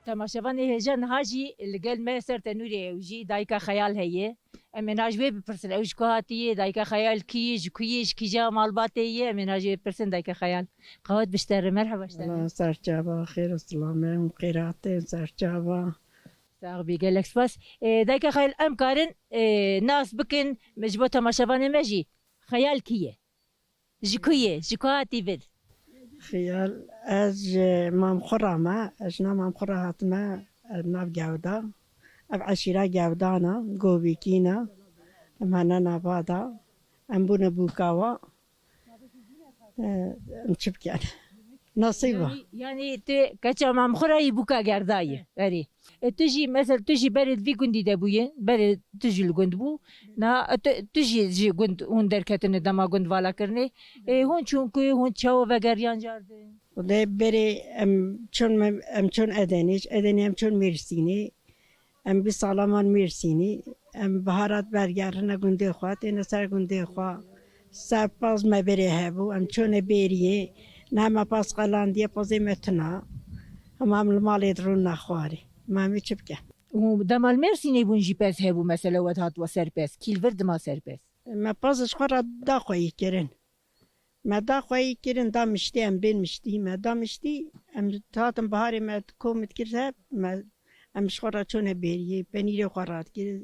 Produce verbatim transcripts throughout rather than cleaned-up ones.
Temaşevanê hêja niha jî li gel me ser tenûrê ew jî dayika Xeyal heye. Em ê niha ji wê bipirsin, ew ji ku hatiye, dayika Xeyal kî ye, ji ku ye, ji kîja malbatê ye, em ê niha ji wê bipirsin dayika Xeyal. Qewet bi ji te re, merheba ji te re. Allah serçava, xêr û silamê û qêratê serçava. Sax bî, gelek spas. Ê, dayika Xeyal, em karin, ê, nas bikin ji bo temaşevanê me jî. Xeyal kî ye? Ji ku ye? Ji ku hatî vir? Xiyal, ez ji Mamxura me, ez ji nav Mamxura hatime, ev nav Gewda. Ev eşîra Gewdan e, Govîkîn e. Em hene nava da. Em bûne bûka wa. E, em çi bikin? Nasîb e. Yanî, yanî tu keça Mamxura yî, bûka Gerda yî. Erê. E, tu jî, mesela, tu jî berê di vî gundî de bûyî, berê tu jî li gund bû. Niha, e, tu, tu jî ji gund hûn derketine dema gund vala kirinê. E, hûn çûn ku, hûn çawa vegeriyan cardin? Lê berê em çûn me-, em çûn Edenê, ji Edenê em çûn Mêrsînê. Em bîst sala man Mêrsînê. Em biharat bergerine gundê xwe, têne ser gundê xwe. Serpaz me berê hebû, em çûne bêriyê. Niha me paz qelandiye, pazê me tuna. Hema em li malê dirûn nexwarê. Ma em ê çi bikin? Û dema li Mêrsînê bûn jî pez hebû, mesela we dihat we ser pez. Kî li vir dima ser pez? Me pez ji xwe re da xweyî kirin. Me da xweyî kirin, da miştî, em bên miştî. Me da miştî, em hatin biharê me kom dikir hev, me, em ji xwe re çûne bêriyê, penîrê xwe radikir,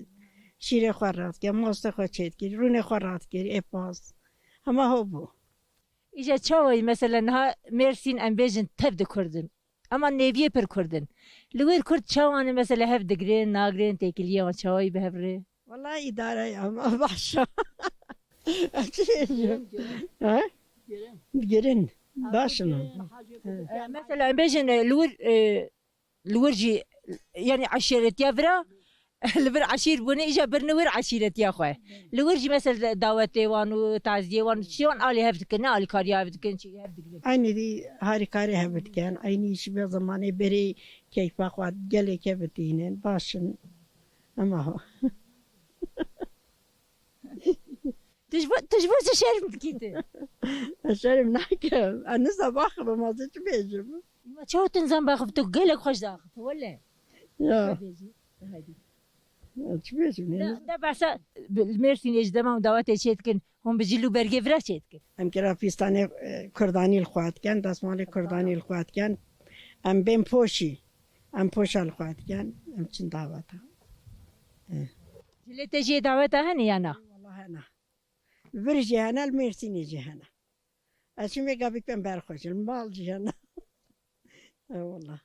şîrê xwe radikir, mastê xwe çêdikir, rûnê xwe radikir, ê paz. Hema ho bû. Îja çawa yî, mesela niha Mêrsîn em bêjin tev di Kurd in. Ema nêviyê pir Kurd in. Li wir Kurd çawa ne, mesela hev digirin, nagirin, têkiliyê wan çawa yî bi hev re? Wela îdare ye, ama baş e. Em çi bêjin? He? Digirin. Baş in. Ya, mesela em bêjin, e, li wir, e, li wir jî, yanî eşîretiya vira, li vir eşîr bûne, îja birine wir eşîretiya xwe. Li wir jî mesela dawetê wan û taziyê wan û çiyê wan alî hev dikin, ne alîkariya hev dikin, çi hev digirin. Eynî dî harîkarê hev dikin, eynî ji vê zemanê berê keyfa xwe gelê kevitînin, baş in. Ema ho. Tu ji bo, tu ji bo çi şerm dikî tu? Ez şerm nakim. Ez niza baxivim, ez ê çi bêjim? Ma çawa tu nizan baxivî, tu gelek xweş daxivî, wele. Ya. Çi bêjî? Haydî. Ya, çi bêjim, ne? De, de behsa, bi, li Mêrsînê ji dema hûn dawetê çê dikin, hûn bi cil û bergê vira çê dikin? Em kira fîstanê, e, kurdanî li xwe dikin, destmalê kurdanî li xwe dikin. Em bên poşî, em poşa li xwe dikin, em çin daweta. E. Cilê te jê daweta hene ya na? Wela hene. Vir jî hene, li Mêrsînê jî hene. Ez çim vê gavî pê ber xwe jî, li mal jî hene. E, wela.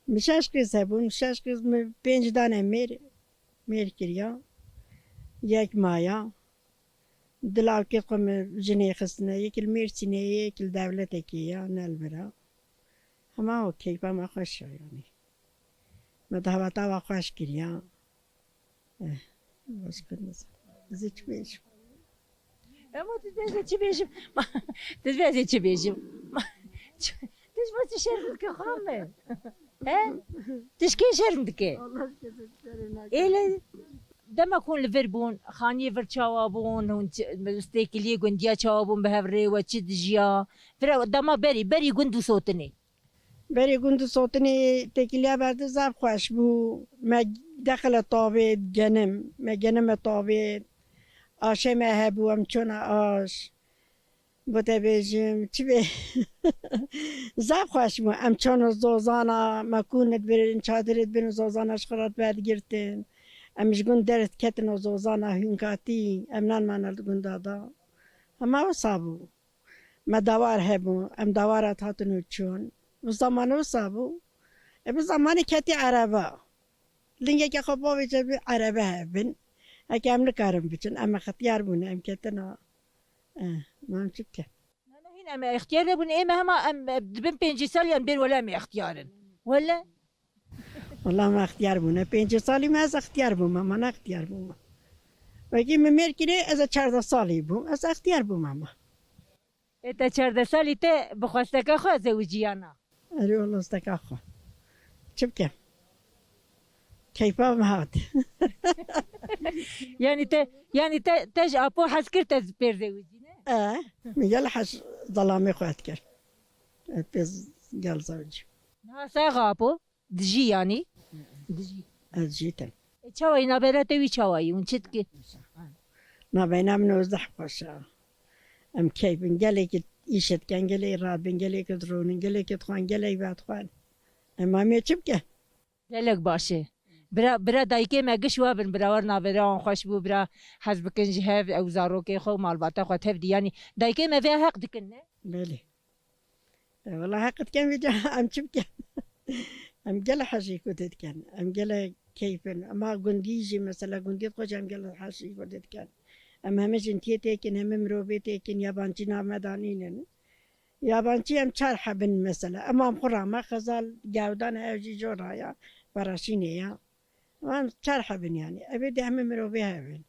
Min şeş qîz hebûn, şeş qîz min pênc dane mêr, mêr kiriya. Yek maya. Du lawkê xwe min jinê xistine, yek li Mêrsînê ye, yek li dewletekê ya, ne li vir a. Hema o keyfa me xweş e, yanî. Me daweta we xweş kiriya. Eh, başka ne? Ez ê çi bêjim? Ema tu dibêjî çi bêjim? Tu dibêjî çi bêjim? Tu ji bo çi şerm dike xwe me? He? Tu ji kê şerm dike? Allah, ji kesê şerm nake. Êlê, dema ku hûn li vir bûn, xaniyê vir çawa bûn, hûn çi, têkiliyê gundiya çawa bûn bi hev rê, we çi dijiya? Vira dema berî, berî gund û sotinê. Berê gund û sotinê têkiliya berdi zaf xweş bû. Me deqile tavê genim, me genime tavê, aşê me hebû, em çûna aş. Bo te bêjim, çi bê? Zaf xweş bû. Em çûna zozana, me kûn dibirin, çadirê dibirin, zozana ji xwe re diberdigirtin. Em ji gund derketin û zozana hûnkatî, em nan mane li gunda da. Hema wisa bû. Me dawar hebû, em dawara hatin û çûn. Bi zamanê wisa bû. E, bi zamanê ketî erebe. Lingeke xwe bavêje bi erebe hebin. Heke em nikarin biçin, em extiyar bûne, em ketina. E, ma em çi bikin? Nana hîn em extiyar nebûne, ê me hema em, e, dibin pêncî sal yan bêr wele em extiyar in. Wele. Wela me extiyar bûne. Pêncî salî me ez extiyar bûme, ma ne extiyar bûme. Wekî min mêr kirê ez ê çardeh salî bûm, ez extiyar bûme ma. Ê te çardeh salî te bi xwesteka xwe zewicî ya na? Erê wela steka xwe. Çi bikim? Keyfa me hat. Yanî te, yanî te, te ji apo hez kir te pêr zewicî ne? E, min gel hez zelamê xwe dikir. E, pê z-, gel zewicî. Niha sax apo? Dijî yanî? Dijî. Ez jî tim. E, çawa yî navbera te wî çawa yî? Hûn çi dikî? Navbeyna min û deh xweş e. Em keyf in. Gelekî îşe dikin, gelekî radibin, gelekî dirûnin, gelekî dixwin, gelekî vedixwin. Em hemê çi bikin? Gelek baş e. Bira, bira dayikê me giş wa bin, bira wer navbera wan xweş bû, bira hez bikin ji hev, ew zarokê xwe û malbata xwe tev dî. Yanî dayikê me vê heq dikin, ne? Belê. E, wela heq dikin vêca em çi bikin? Em gele hejî ku dikin. Em gele keyf in. Ema gundî jî mesela gundî xwe jî em gele hejî ku dikin. Em hemê jin tiyê têkin, hemê mirovê têkin, yabancî nav me danînin. Yabancî em çar hebin mesela. Ema em xwe rame xezal gewdan ev jî jora ya. Veraşînê ya. Em çar hebin yanî. Evê de hemê mirovê hebin.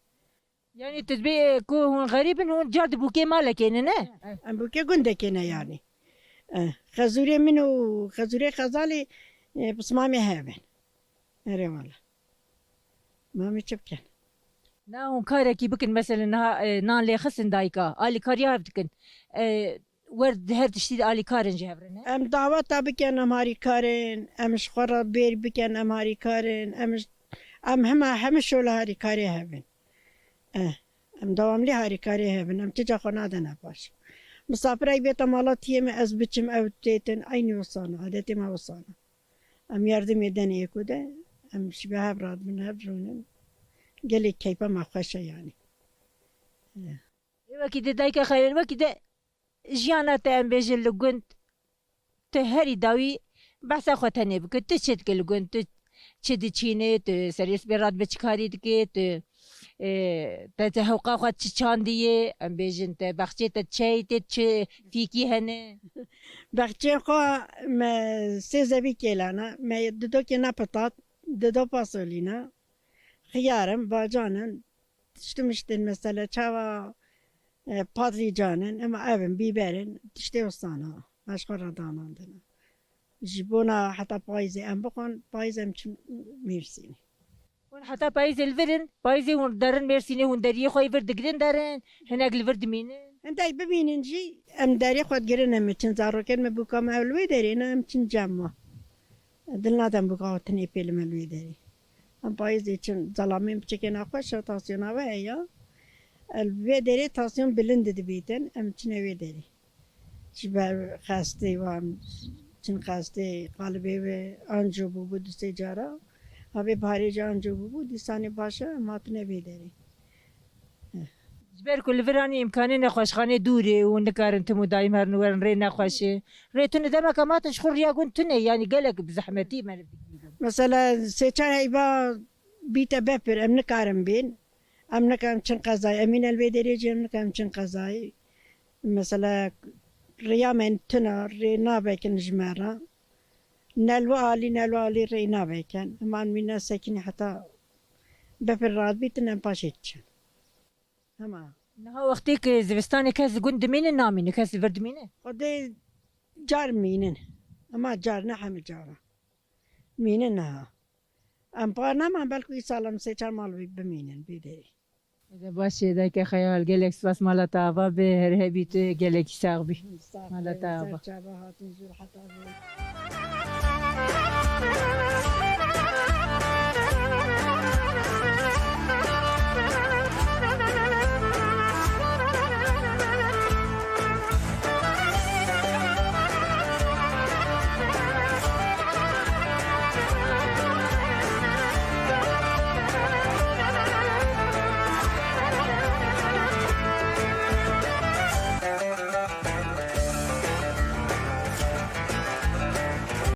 Yanî tu dibê ku hûn xerîb in, hûn car di bûkê malekê ne, ne? Em bûkê gundekê ne yanî. Eh, xezûrê min û xezûrê xezalê, eh, pismamê hev in. Erê wala. Mamê çi bikin? Na hûn karekî bikin, mesela niha, eh, nan lê xistin dayika, alîkariya hev dikin. Eh, wer di her tiştî de alîkar in ji hev re ne? Em daweta bikin, em harîkar in, em ji xwe re bêr bikin, em harîkar in, em ji, em hema hemî şola harîkarê hev in. Eh, em dewamlî harîkarê hev in, em ti ca xwe nadine paş. Misafirek bête mala tiyê me, ez biçim, ew têtin, eynî wisana, adetê me wisana. Em yardimê denê yeko de, em ji be hev radibin, hev rûnin. Gelek keyfa me xweş e yanî. Eh. Ê wekî de dayika xeyr, wekî de jiyana te em bêjin li gund, tu herî dawî behsa xwe tenê bike. Tu çi dike li gund? Tu çi diçînê? Tu serê spê radibê çi karî dikê? Tu, e, te, te hewqa xwe çi çandiyê? Em bêjin te bexçê te çeyê tê çi fîkî hene? Bexçeyê xwe me sê zevî kêlana, me dido kêna pitat, dido pasolîna, xiyar in, bacan in, tişt û mişt in mesela çawa, e, patlîcan in, ema ev in, bîber in, tiştê wisana, me ji xwe re danandine. Ji bona heta payîzê em bixwin, payîz em çin Mêrsînê. Hûn heta payîzê li vir in, payîzê hûn derin Mêrsînê, hûn deriyê xwe yê vir digirin derin, hinek li vir dimînin. Hindek bimînin jî, em derê xwe digirin, em çin zarokên me bûka me ew li wê derê ne, em çin cem me. Dil nadem bûka xwe tinê pê li me li wê derê. Em payîzê çin, zelamên biçikê nexweş e, tansiyona we heye. Li vê derê tansiyon bilind dibîtin, em çine wê derê. Ji ber xestê wan, çin xestê qalibê wê anco bûbû du sê cara. Havê biharê jî anco bûbû, dîsanê baş e, em hatine vê derê. Ji ber ku li vir anî îmkanê nexweşxanê dûr ê û nikarin tim û dayîm herin û werin, rê nexweş e. Rê tune demeke matin ji xwe riya gund tune, yanî gelek bi zehmetî meriv digihînin. Mesela sê çar heyva bîte bepir, em nikarin bên. Em nikarin çin qezayê. Em îne li vê derê jî em nikarin çin qezayê. Mesela riya me tune, rê navekin ji me re. Ne li wê alî, ne li wê alî rê navekin. Em an mîne sekinî heta bepir radibîtin em paşê diçin. Hema. Niha wextê ku zivistanê kes li gund dimîne namîne, kes li vir dimîne? Xwedê car mînin. Ema car ne hemî cara. Mînin niha. Em par neman, belkû îsal em sê çar mal bi-, bimînin, bê derê. Ede baş e, dayke xeyal, gelek spas, mala te ava be, her hebî tu gelekî sax bî. Sax be, mala te ava. Ser çava hatin jûr heta vê.